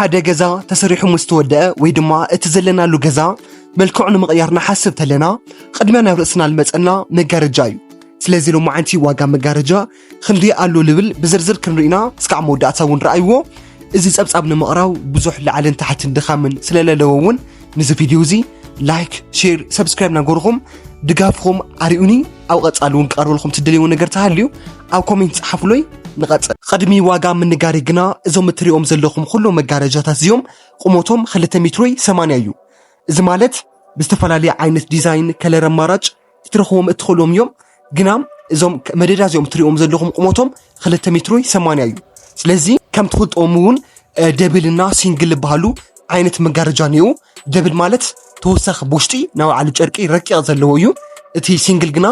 ሓደ ገዛ ተሰሪሑ ምስ ተወደአ ወይ ድማ እቲ ዘለናሉ ገዛ መልክዑ ንምቕያር ንሓስብ ተለና፣ ቅድሚያ ናብ ርእስና ልመጸና መጋረጃ እዩ። ስለዚ ሎማዓንቲ ዋጋ መጋረጃ ክንደይ ኣሎ ልብል ብዝርዝር ክንርኢና እስካዕ መወዳእታ እውን ረኣይዎ። እዚ ጸብጻብ ንምቕራው ብዙሕ ላዕልን ታሕትን ድኻምን ስለለለዎ እውን፣ ነዚ ቪድዮ እዚ ላይክ፣ ሼር፣ ሰብስክራይብ እናገርኹም ድጋፍኹም ኣርእዩኒ። ኣብ ቀጻሊ እውን ክቐርበልኩም ትደልይዎ ነገር ተሃልዩ ኣብ ኮሜንት ጸሓፉለይ። ንቐጽል። ቅድሚ ዋጋ ምንጋሪ ግና እዞም እትሪኦም ዘለኹም ኩሎ መጋረጃታት እዚኦም ቁመቶም ክልተ ሜትሮይ ሰማንያ እዩ። እዚ ማለት ብዝተፈላለየ ዓይነት ዲዛይን፣ ከለር ኣማራጭ ክትረኽቦም እትኽእሎም እዮም። ግና እዞም ከ-፣ መደዳ እዚኦም እትሪኦም ዘለኹም ቁመቶም ክልተ ሜትሮይ ሰማንያ እዩ። ስለዚ ከም ትፈልጥዎም እውን፣ እ፣ ደብል እና ሲንግል ዝበሃሉ ዓይነት መጋረጃ እኒኡ። ደብል ማለት ተወሳኺ ብውሽጢ ናይ ባዕሉ ጨርቂ ረቂቕ ዘለዎ እዩ። እቲ ሲንግል ግና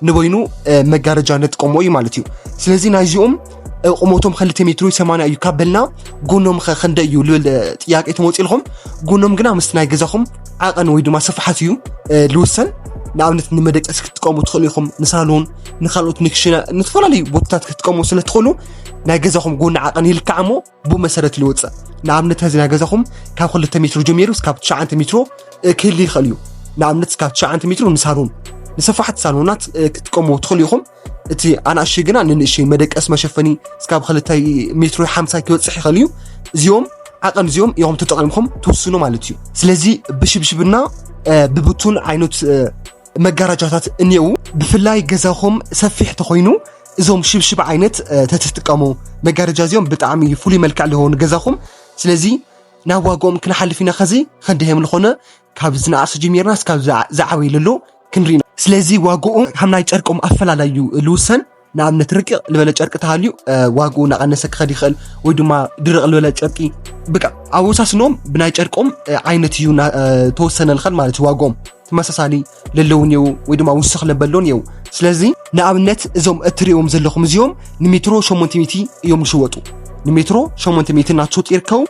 ንበይኑ፣ እ፣ መጋረጃ ንጥቀሞ እዩ ማለት እዩ። ስለዚ ናይዚኦም፣ እ፣ ቁመቶም ክልተ ሜትሮይ ሰማንያ እዩ ካብ በልና፣ ጎኖም ኸ ክንደይ እዩ ልብል፣ እ፣ ጥያቄ ተመፂልኩም። ጎኖም ግና ምስቲ ናይ ገዛኹም ዓቐን ወይ ድማ ስፍሓት እዩ፣ እ፣ ልውሰን። ንኣብነት ንመደቀሲ ክትጥቀሙ ትኽእሉ ኢኹም፣ ንሳሎን፣ ንካልኦት ንክሽነ፣ ንዝተፈላለዩ ቦታታት ክትጥቀሙ ስለ ትኽእሉ ናይ ገዛኹም ጎኒ ዓቐን ይልካዕ እሞ ብኡ መሰረት ይወፅእ። ንኣብነት እዚ ናይ ገዛኹም ካብ ክልተ ሜትሮ ጀሚሩ እስካብ ትሽዓተ ሜትሮ፣ እ፣ ክህሊ ይኽእል እዩ። ንኣብነት እስካብ ትሽዓተ ሜትሮ ንሳሎን፣ ንሰፋሕቲ ሳሎናት፣ እ፣ ክትጥቀሙ ትኽእሉ ኢኹም። እቲ ኣናእሽተይ ግና ንንእሽተይ መደቀስ መሸፈኒ እስካብ ክልተ ሜትሮ ሓምሳ ክበፅሕ ይኽእል እዩ። እዚኦም ዓቐን እዚኦም እዮም ተጠቒምኩም ትውስኑ ማለት እዩ። ስለዚ ብሽብሽብና፣ እ፣ ብብቱን ዓይነት፣ እ፣ መጋረጃታት እኒአው። ብፍላይ ገዛኹም ሰፊሕ ተኾይኑ እዞም ሽብሽብ ዓይነት፣ እ፣ ተትጥቀሙ መጋረጃ እዚኦም ብጣዕሚ ፍሉይ መልክዕ ኣለዎ ንገዛኹም። ስለዚ ናብ ዋጋኦም ክንሓልፍ ኢና። ኸዚ ክንደይ እዮም ዝኾነ ካብ ዝነኣሰ ጀሚርና እስካብ ዝዓ-፣ ዝዓበየ ለሎ ክንርኢ ኢና። ስለዚ ዋጋኡ ካብ ናይ ጨርቆም ኣፈላላዩ ልውሰን። ንኣብነት ርቅቕ ዝበለ ጨርቂ ተሃልዩ፣ እ፣ ዋጋኡ እናቐነሰ ክኸድ ይኽእል፣ ወይ ድማ ድርቕ ዝበለ ጨርቂ። በቃ ኣወሳስኖም ብናይ ጨርቆም፣ እ፣ ዓይነት እዩ እና-፣ እ፣ ተወሰነ ልኸል ማለት እዩ። ዋጋኦም ተመሳሳሊ ለለውን የው ወይ ድማ ውስኽ ለበሎን የው። ስለዚ ንኣብነት እዞም እትሪእዎም ዘለኹም እዚኦም ንሜትሮ ሸሞንተ ሚእቲ እዮም ዝሽወጡ። ንሜትሮ ሸሞንተ ሚእቲ እናተሸጡ ይርከቡ።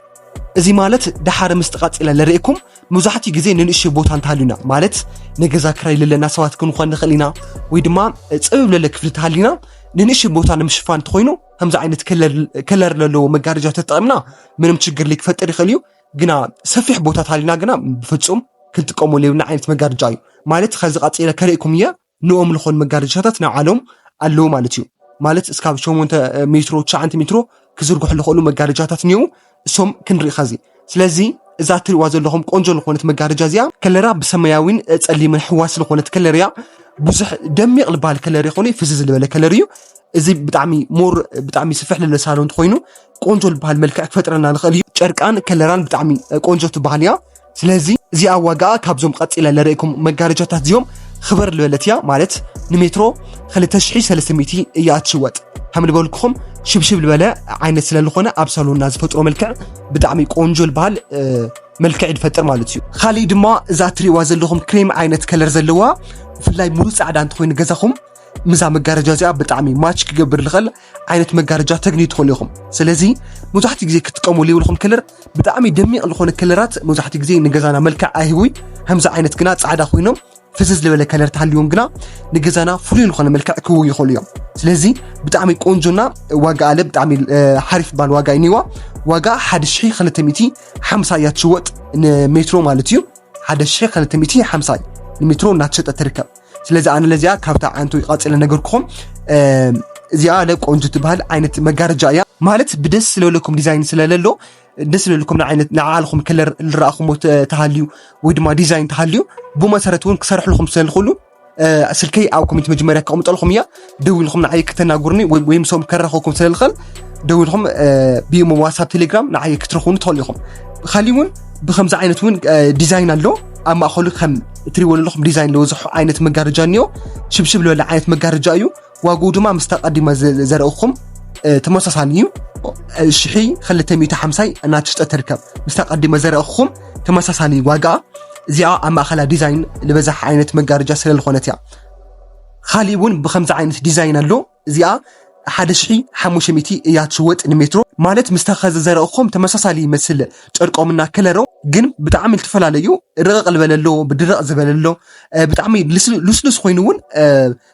እዚ ማለት ደሓር ምስ ተቓጺለ ለርእየኩም መብዛሕትኡ ግዜ ንንእሽተይ ቦታ እንተሃልዩና፣ ማለት ንገዛ ክራይ ለለና ሰባት ክንኾን ንኽእል ኢና፣ ወይ ድማ ጽብብ ለለ ክፍሊ ተሃሊና ንንእሽተይ ቦታ ንምሽፋን እንተኾይኑ ከምዚ ዓይነት ከለር፣ ከለር ለለዎ መጋረጃ ተጠቒምና ምንም ችግር ሊክፈጥር ይኽእል እዩ። ግና ሰፊሕ ቦታ ተሃሊና ግና ብፍጹም ክንጥቀመሉ የብልና ዓይነት መጋረጃ እዩ። ማለት ከዚ ቐጺለ ከርእየኩም እየ። ንኦም ዝኾኑ መጋረጃታት ናይ ባዕሎም ኣለዉ ማለት እዩ። ማለት እስካብ ሸሞንተ ሜትሮ፣ ትሽዓተ ሜትሮ ክዝርግሑ ዝኽእሉ መጋረጃታት እኒአው፣ እሶም ክንርኢ ኸዚ። ስለዚ እዛ እትሪእዋ ዘለኹም ቆንጆ ዝኾነት መጋረጃ እዚኣ ከለራ ብሰማያዊን ጸሊምን ሕዋስ ዝኾነት ከለር እያ። ብዙሕ ደሚቕ ዝበሃል ከለር ይኾነ፣ ፍዝዝ ዝበለ ከለር እዩ። እዚ ብጣዕሚ ሞር፣ ብጣዕሚ ስፍሕ ልለ ሳሎን እንተኾይኑ ቆንጆ ዝበሃል መልክዕ ክፈጥረልና ንኽእል እዩ። ጨርቃን ከለራን ብጣዕሚ ቆንጆ ትበሃል እያ። ስለዚ እዚኣ ዋጋኣ ካብዞም ቀጺለ ለርእየኩም መጋረጃታት እዚኦም ክበር ዝበለት እያ፣ ማለት ንሜትሮ ክልተ ሽሕ ሰለስተ ሚእቲ እያ እትሽወጥ። ከም ዝበልኩኹም ሽብሽብ ዝበለ ዓይነት ስለ ዝኾነ ኣብ ሳሎንና ዝፈጥሮ መልክዕ ብጣዕሚ ቆንጆ ዝበሃል፣ እ፣ መልክዕ እዩ ዝፈጥር ማለት እዩ። ካሊእ ድማ እዛ እትሪእዋ ዘለኹም ክሬም ዓይነት ከለር ዘለዋ፣ ብፍላይ ሙሉእ ጻዕዳ እንተኾይኑ ገዛኹም ምዛ መጋረጃ እዚኣ ብጣዕሚ ማች ክገብር ዝኽእል ዓይነት መጋረጃ ተግንዩ ትኽእሉ ኢኹም። ስለዚ መብዛሕትኡ ግዜ ክትጥቀሙ ዘይብልኩም ከለር ብጣዕሚ ደሚቕ ዝኾነ ከለራት መብዛሕትኡ ግዜ ንገዛና መልክዕ ኣይህቡይ። ከምዚ ዓይነት ግና ጻዕዳ ኮይኖም ፍዝዝ ዝበለ ከለር ተሃልዮም ግና ንገዛና ፍሉይ ዝኾነ መልክዕ ክህቡ ይኽእሉ እዮም። ስለዚ ብጣዕሚ ቆንጆና ዋጋ ኣለ ብጣዕሚ፣ እ፣ ሓሪፍ ባል ዋጋ እዩ ኒዋ። ዋጋ ሓደ ሽሕ ክልተ ሚእቲ ሓምሳ እያ ትሽወጥ ንሜትሮ ማለት እዩ። ሓደ ሽሕ ክልተ ሚእቲ ሓምሳ ንሜትሮ እናተሸጠ ትርከብ። ስለዚ ኣነ ለዚኣ ካብታ ዓንቱ ይቐጽለ ነገርኩኹም፣ እ፣ እዚኣ ለቆንጆ ትበሃል ዓይነት መጋረጃ እያ። ማለት ብደስ ስለለኩም ዲዛይን ስለለሎ፣ ደስ ስለለኩም ንዓይነት ንዓልኹም ከለር ዝረኣኹሞ ተ-፣ ተሃልዩ ወይ ድማ ዲዛይን ተሃልዩ ብመሰረት እውን ክሰርሕልኩም ስለልኽእሉ፣ እ፣ ስልከይ ኣብ ኮሜንት መጀመርያ ከቕምጠልኩም እያ። ደዊልኩም ንዓይ ክተናግሩኒ ወይ፣ ወይ ምሶም ከራኸብኩም ስለልኽእል ደዊልኩም፣ እ፣ ብኢሞ፣ ዋትሳፕ፣ ቴሌግራም ንዓይ ክትረኽቡኒ ትኽእሉ ኢኹም። ካሊእ እውን ብከምዚ ዓይነት እውን፣ እ፣ ዲዛይን ኣሎ። ኣብ ማእኸሉ ከም እትሪእዎ ዘለኹም ዲዛይን ዝበዝሖ ዓይነት መጋረጃ እኒኦ። ሽብሽብ ዝበለ ዓይነት መጋረጃ እዩ። ዋግኡ ድማ ምስታ ቀዲመ ዘ-፣ ዘረእኹም፣ እ፣ ተመሳሳሊ እዩ። እ፣ ሽሒ ክልተ ሚእቲ ሓምሳይ እናተሸጠ ትርከብ። ምስታ ቀዲመ ዘረእኹም ተመሳሳሊ ዋጋ። እዚኣ ኣብ ማእኸላ ዲዛይን ዝበዝሕ ዓይነት መጋረጃ ስለ ዝኾነት እያ። ካሊእ እውን ብከምዚ ዓይነት ዲዛይን ኣሎ። እዚኣ ሓደ ሺሕ ሓሙሽተ ሚእቲ እያ ትሽወጥ ንሜትሮ። ማለት ምስታ ከዚ ዘረእኹም ተመሳሳሊ ይመስል ጨርቆምና ከለሮ፣ ግን ብጣዕሚ ዝተፈላለዩ። ርቕቕ ዝበለ ኣሎ፣ ብድርቕ ዝበለ ኣሎ፣ እ፣ ብጣዕሚ ልስሉ- ልስሉስ ኮይኑ እውን፣ እ፣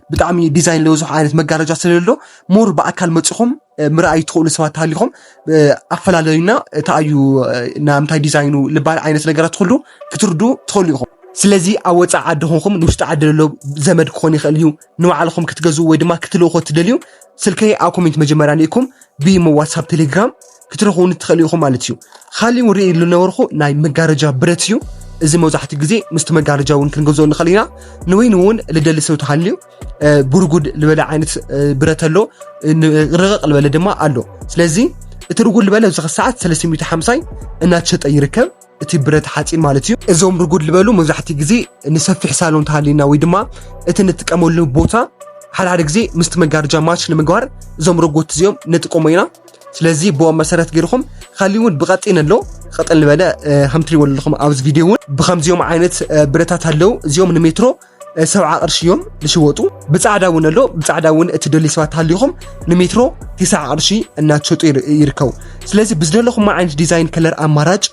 ብጣዕሚ ዲዛይን ዝበዝሖ ዓይነት መጋረጃ ስለሎ፣ ሞር ብኣካል መፂኹም፣ እ፣ ምርኣይ ትኽእሉ ሰባት ተሃሊኹም፣ እ፣ ኣፈላለዩና፣ እንታይ እዩ፣ እ፣ ናይ ምንታይ ዲዛይኑ ልባል ዓይነት ነገራት ኩሉ ክትርዱ ትኽእሉ ኢኹም። ስለዚ ኣብ ወፃኢ ዓዲ ኹንኹም ንውሽጢ ዓዲ ዘሎ ዘመድ ክኾን ይኽእል እዩ፣ ንባዕልኹም ክትገዝኡ ወይ ድማ ክትልእኮ ትደልዩ፣ ስልከይ ኣብ ኮሜንት መጀመርያ ንኢኩም ብኢሞ ዋትሳፕ ቴሌግራም ክትረኽቡኒ ትኽእሉ ኢኹም ማለት እዩ። ካሊእ እውን ርኢ ዝነበርኩ ናይ መጋረጃ ብረት እዩ። እዚ መብዛሕትኡ ግዜ ምስቲ መጋረጃ እውን ክንገዝኦ ንኽእል ኢና። ንወይኒ እውን ልደሊ ሰብ ተሃልዩ፣ እ፣ ብርጉድ ዝበለ ዓይነት፣ እ፣ ብረት ኣሎ፣ እ፣ ን- ርቕቕ ዝበለ ድማ ኣሎ። ስለዚ እቲ ርጉድ ዝበለ ኣብዚ ሰዓት ሰለስተ ሚእቲ ሓምሳ እናተሸጠ ይርከብ። እቲ ብረት ሓፂን ማለት እዩ። እዞም ርጉድ ዝበሉ መብዛሕትኡ ግዜ ንሰፊሕ ሳሎን ተሃልዩና ወይ ድማ እቲ ንጥቀመሉ ቦታ ሓደ ሓደ ግዜ ምስቲ መጋረጃ ማች ንምግባር እዞም ረጎት እዚኦም ንጥቀሞ ኢና። ስለዚ ብኦም መሰረት ገይርኹም፣ ካሊእ እውን ብቐጢን ኣሎ። ቀጠን ዝበለ፣ እ፣ ከም ትሪእዎ ዘለኹም ኣብዚ ቪድዮ እውን ብከምዚኦም ዓይነት፣ እ፣ ብረታት ኣለዉ። እዚኦም ንሜትሮ፣ እ፣ ሰብዓ ቅርሺ እዮም ዝሽወጡ። ብፃዕዳ እውን ኣሎ። ብፃዕዳ እውን እትደልዩ ሰባት ተሃሊኹም ንሜትሮ ተስዓ ቅርሺ እናተሸጡ ይር- ይርከቡ። ስለዚ ብዝደለኹም ዓይነት ዲዛይን ከለር ኣማራጭ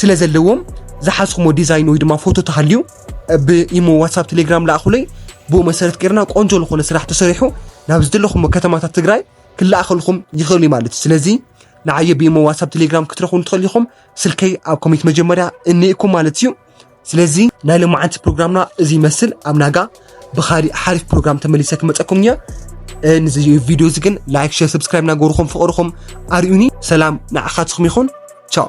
ስለ ዘለዎም ዝሓዝኩሞ ዲዛይን ወይ ድማ ፎቶ ተሃልዩ፣ እ፣ ብኢሞ ዋትሳፕ ቴሌግራም ለኣኹለይ። ብኡ መሰረት ገይርና ቆንጆ ዝኾነ ስራሕ ተሰሪሑ ናብ ዝደለኹሞ ከተማታት ትግራይ ክለኣኸልኩም ይኽእል እዩ ማለት እዩ። ስለዚ ንዓየ ብኢሞ ዋትሳፕ ቴሌግራም ክትረኽቡኒ ትኽእሉ ኢኹም። ስልከይ ኣብ ኮሜንት መጀመርያ እኒእኩም ማለት እዩ። ስለዚ ናይ ሎማዓንቲ ፕሮግራምና እዚ ይመስል። ኣብ ናጋ ብኻሊእ ሓሪፍ ፕሮግራም ተመሊሰ ክመፀኩም እየ። እ፣ ንዚ ቪድዮ እዚ ግን ላይክ፣ ሼር፣ ሰብስክራይብ እናገበርኩም ፍቕርኹም ኣርእዩኒ። ሰላም ንዓኻትኩም ይኹን። ቻው።